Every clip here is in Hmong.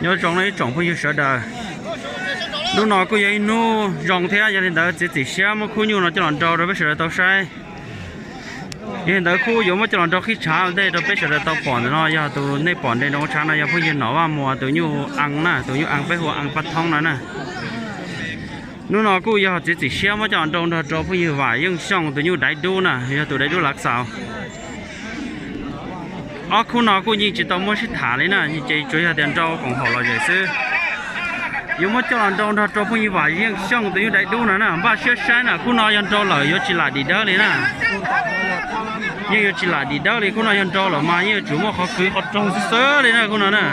Nyob zoo ib tsoom phooj ywg sawv daws, hnub no kuj yog ib hnub zoo thiab, yog li ntawd txiav txim siab muab khub nyuj no coj los nrau rau peb sawv daws tau saib. Yog li ntawd kuj yuav muab coj los nrau qhib tshav ua ntej rau peb sawv daws tau pom ntawm no. Yog tus nej pom nres nroo tshav no yog phooj ywg Nom Vaj Muas tus nyuj An na, tus nyuj An peb hu An Paj Thoob no na. Hnub no kuj yog txiav txim siab muab coj los nrau nrog rau phooj ywg Vam Yeej Xyooj tus nyuj Daiv Dub na, yog tus Daiv Dub Lav Xaus. Ob khub no kuj yeej tsis tau muab sib tham li na, ces tsuas yog tias nrau koom haum lom zem xwb. Yuav muab coj los nrau nrog rau phooj ywg Vam Yeej Xyooj tus nyuj Daiv Dub no na, npaj siab saib na, khub no yog nrau lawm yuav tsis lam dim dawb li na. Yeej yuav tsis lam dim dawb li, khub no yog nrau lawm mas yeej yuav tsum muaj qhov kwv qhov raug xwb xwb li na khub no na.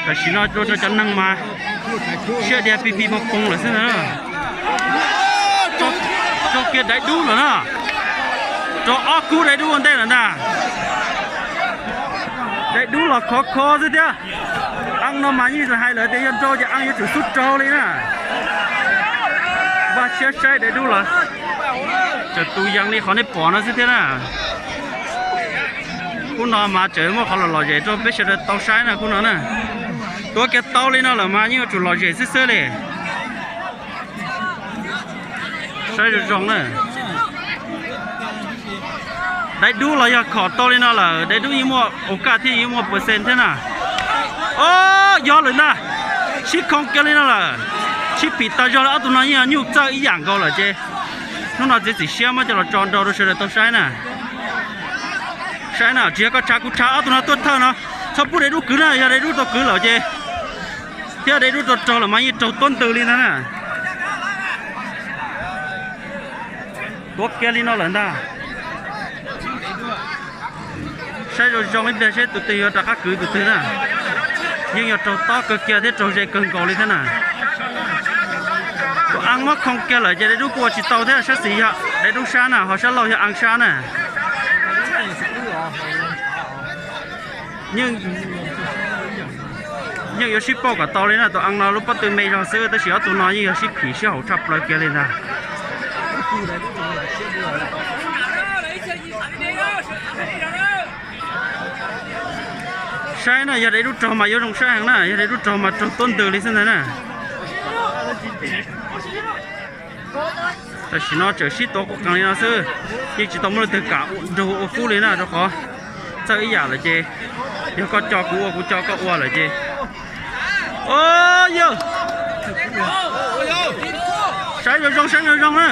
Tam sim no ua rau cov neeg mas siab dhia pig pig poog poog lawm xwb na. Raug kiag Daiv Dub lawm na. Raug ob khub Daiv Dub ua ntej lawm ntag. Daiv Dub los khov kho xwb thiab. An no mas yeej hais lawm tias yog nrau ces An yuav tsum xub raug li na. Npaj siab saib Daiv Dub los tseem tus yees li qhov nej pom no xwb thiab na. Khub no mas tseem muaj qhov lom lom zem rau peb sawv daws tau saib na khub no na. Tuav kiag tau li no lawm mas yeej yuav tsum lom zem xwb xwb li. Saib zoo zoo na. Daiv Dub los yog khom tau li no lawm, Daiv Dub yeej muaj ua kaj thiab yeej muaj percent thiab na. O, yog lawm ntag. Sib khoo kiag li no lawm. Sib phim tag zog li, ob tug no yeej yog nyuj txawj ib yam nkaus lawm ces hnub no txiav txim siab muab coj los tso nrau rau sawv daws tau saib na. Saib na, tsis yog koj tshav kuv tshav, ob tug no tuaj thawj no. Txhob pub Daiv Dub kwv na, yog Daiv Dub tau kwv lawm ces, thiab Daiv Dub tau raug lawm mas yeej raug tuab ntws li ntag na. Tuav kiag li no lawm ntag. Saib zoo zoo ib pliag seb tus twg yuav rov qab kwv tus twg na. Yeej yog raug tob kawg kiag thiab raug ze kawg nkaus li thiab na. Tus An muab khoo kiag lawm ces Daiv Dub kuj ua tsis tau thiab, sab xis yog Daiv Dub sab na, ho sab laug yog An sab na. Yeej yuav sib pauj kom tau li na, tus An no lub pob tw me zog xwb tab sis ob tug no yeej yog sib phim sib haum tshaj plaws kiag li ntag. Saib na, yog Daiv Dub raug mas yuav zoo saib heev na, yog Daiv Dub raug mas raug tuab ntws li xwb ntag na. Tam sim no tseem sib tuav quj qees li no xwb, yeej tsis tau muaj leej twg kam nrug ua kub li na, rau qhov txawj ib yam lawm ces, yog koj co kuv ua kuv co koj ua lawm ces, o yawg, saib zoo zoo, saib zoo zoo na.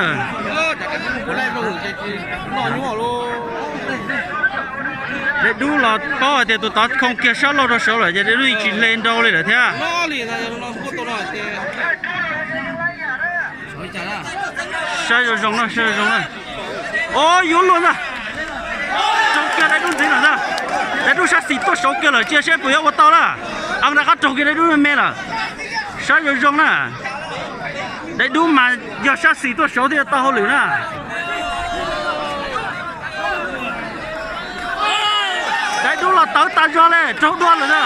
Daiv Dub los paub hais tias tus tod khoo kiag sab laug rau saud lawm ces Daiv Dub yeej tsis hle nrau li lawm thiab. Saib zoo zoo na, saib zoo zoo na. O, yuav luag ntag. Raug kiag Daiv Dub ntxiv lawm ntag. Daiv Dub sab xis tuaj saud kiag lawm, cia seb puas yuav ua tau na. An rov qab raug kiag Daiv Dub me me lawm. Saib zoo zoo na. Daiv Dub mas yog sab xis tuaj saud thiaj tau hauj lwm na. Daiv Dub los tawv tas zog li, raug dua lawm na.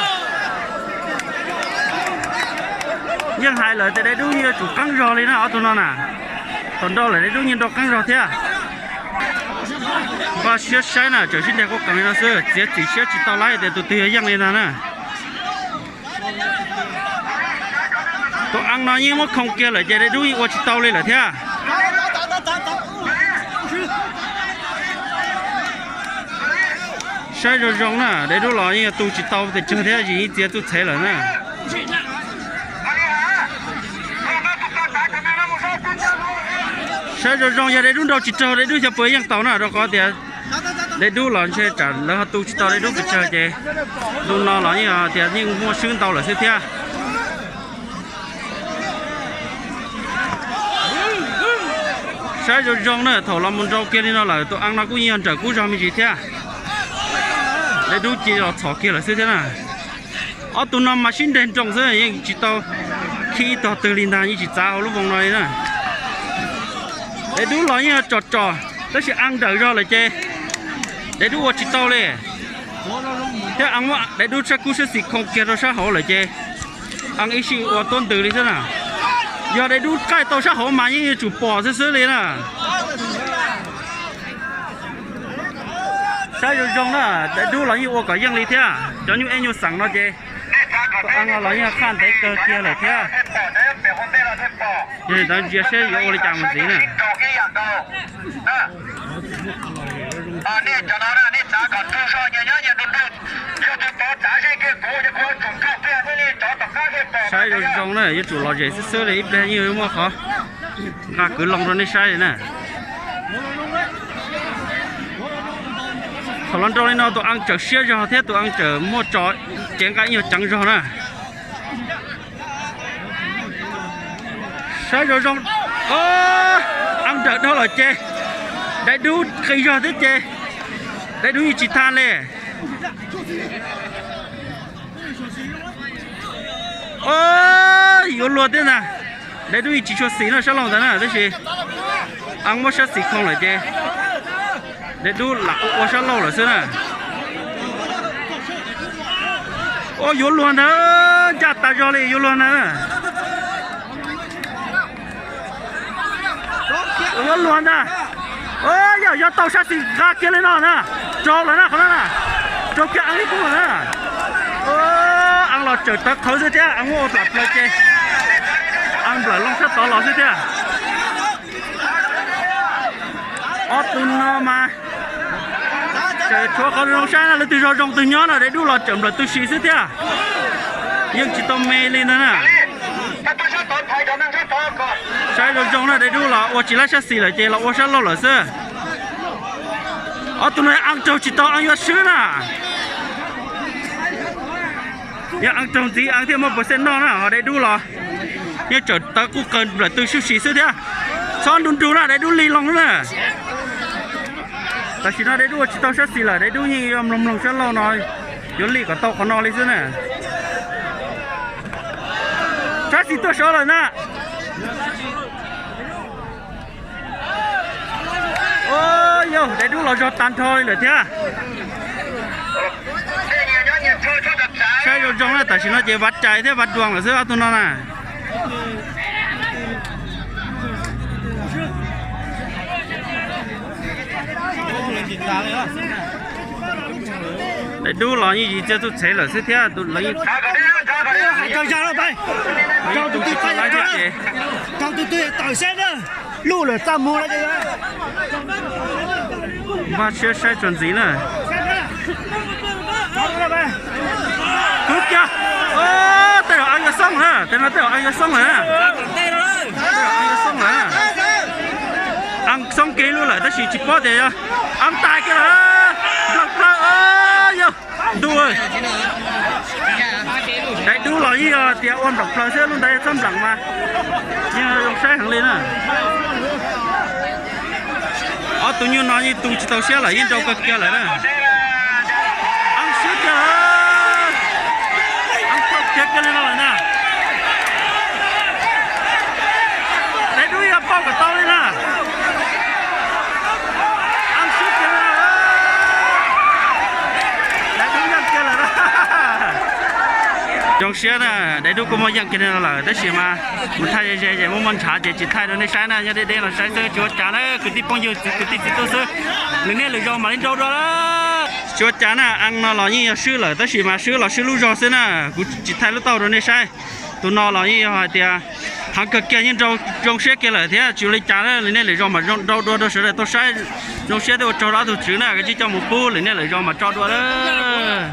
Yeej hais lawm tias Daiv Dub yeej yuav tsum qeeb zog li na ob tug no na. Thaum nrau lawm Daiv Dub yeej nrau qeeb zog thiab. Npaj siab saib na, tseem sib ntiag quj qees li no xwb, txiav txim siab tsis tau laib tias tus twg yog yeej li ntag na. Tus An no yeej muab khoo kiag lawm ces Daiv Dub yeej ua tsis tau li lawm thiab. Saib zoo zoo na, Daiv Dub los yeej yog tu tsis tau pes tsawg thiab, yeej txiav txuj txhev lawm na. Saib zoo zoo, yog Daiv Dub nrau tsis raug Daiv Dub xyov puas yeej tau na, rau qhov tias Daiv Dub los ntshe tsam lawv ho tu tsis tau Daiv Dub pes tsawg ces ntu no los yeej tias yeej muaj swb ntau lawm xwb thiab. Saib zoo zoo na, thaum los mus nrau kiag li no lawm tus An no kuj yeej yog nrawm kub zog me ntsis thiab. Daiv Dub cia los txhom kiag lawm xwb thiab na. Ob tug no mas sib nreg nroos xwb, yeej tsis tau khib ib tog twg li ntag, yeej tsis txav hauv lub voo no li na. Daiv Dub los yeej tsom tsom, tab sis An nrawm zog lawm ces Daiv Dub ua tsis tau li. Thiab An muab Daiv Dub sab kub sab xis khoo kiag rau sab hauv lawm ces An ib sij ua tuab ntws li xwb na. Yog Daiv Dub qaij tau sab hauv mas yeej yuav tsum pom xwb xwb li na. Saib zoo zoo na, Daiv Dub los yeej ua kom yeej li thiab, cov nyuj ej nyuj xeem no ces Tus Aab no los yeej qhaj ntev kawg kiag lawm thiab. Yog li ntawd ntsia seb yuav ua li cas mus ntxiv na. Saib zoo zoo na, yuav tsum lom zem xwb xwb li, ib pliag yeej muaj qhov nqa kwv loo rau nej saib li na. Thaum los nrau li no tus Aab tseem siab zog thiab tus Aab tseem muaj tso cev nqa ib nyuag ceev zog na. Saib zoo zoo, Aab nrawm dhau lawm ces Daim Dub qis zog thiab ces Daim Dub yeej tsis thaj li. Yuav luag thiab ntag. Daim Dub yeej tsis tshua xis no sab laug ntawd na, tab sis Aab muab sab xis khoo lawm ces Daim Dub lam ua sab laug lawm xwb na. Yuav luag ntag, ncaj tas zog li, yuav luag ntag. Yuav luag ntag. Yog, yog tau sab xis nqa kiag li no na, rau lawm na, qhov no na, rau kiag Aab ib tug lawm na. Aab los tsawm tawv qhawv xwb thiab, Aab muab ua plam plaws ces Aab nplawm loo sab tod los xwb thiab. Ob tug no mas tseem tshuav qhov zoo saib na, leej twg zoo zoo twg nyob no, Daim Dub los tsawm nplawm tw si xwb thiab. Yeej tsis tau me li ntag na. Saib zoo zoo na, Daim Dub los ua tsis laib sab xis lawm ces los ua sab laug lawm xwb. Ob tug no Aab raug tsis tau, Aab yuav swb na. Yog Aab raug ntxiv Aab thiaj muaj pawv xej noj na, ho Daim Dub los yeej tsawm tawv quj qaws nplawm tw sub si xwb thiab. Txhob nrug nrug na, Daim Dub lig loo na. Tam sim no Daim Dub ua tsis tau sab xis lawm, Daim Dub yeej yuav mloog mloog sab laug no, yuav lig kom tau qhov no li xwb na. Sab xis tuaj sawv lawm na. Yog, Daim Dub los zog tag nrho li lawm thiab. Saib zoo zoo na, tam sim no ces Vav Cais thiab Vav Duas lawm xwb ob tug no na. Daim Dub los yeej yim txiaj txhub txhev lawm xwb thiab. Npaj siab saib txuas ntxiv na. Kub kiag. Tej zaum Aab yuav xoob na, tej no tej zaum Aab yuav xoob lawm na. Tej zaum Aab yuav xoob lawm na. Aab xoob kiag lub lawm tab sis tsis paub tias yog Aab tais kiag lawm. Nplam plaws, yog ntu. Daim Dub los yeej yog tias ua nplam plaws xwb, lub ntawd yog txhob nplam mas yeej zoo saib heev li na. Ob tug nyuj no yeej tu tsis tau siab lawm, yeej nrau kawg kiag lawm na. Aab swb kiag lawm. Aab tau kiag kiag li no lawm na. Daim Dub yog pauj kom tau li na. Aab swb kiag li no. Daim Dub yeej kiag lawm na. Zoo siab na, Daim Dub kuj muaj yeej kiag li no lawm tab sis mas mus thaij ze ze ces muaj muaj ntshav ces tsis thaij rau nej saib na, nyob deb deb no saib xwb tsis ua cas na, kwv tij phooj ywg kwv tij txiv tub xwb, lwm niaj lwm zaus mam li nrau dua. Tsis ua cas na, Aab no los yeej yog swb lawm tab sis mas swb los swb lub zog xwb na, kuv tsis thaij lub tauj rau nej saib. Tus no los yeej yog hais tias heev kawg kiag yeej nrau zoo siab kiag lawm thiab tsis ua li cas na, lwm niaj lwm zaus mam nrau dua rau sawv daws tau saib. Zoo siab thiab ua tsaug rau ob tug tswv na, kav tsij coj mus pub lwm niaj lwm zaus mam tso dua lawm.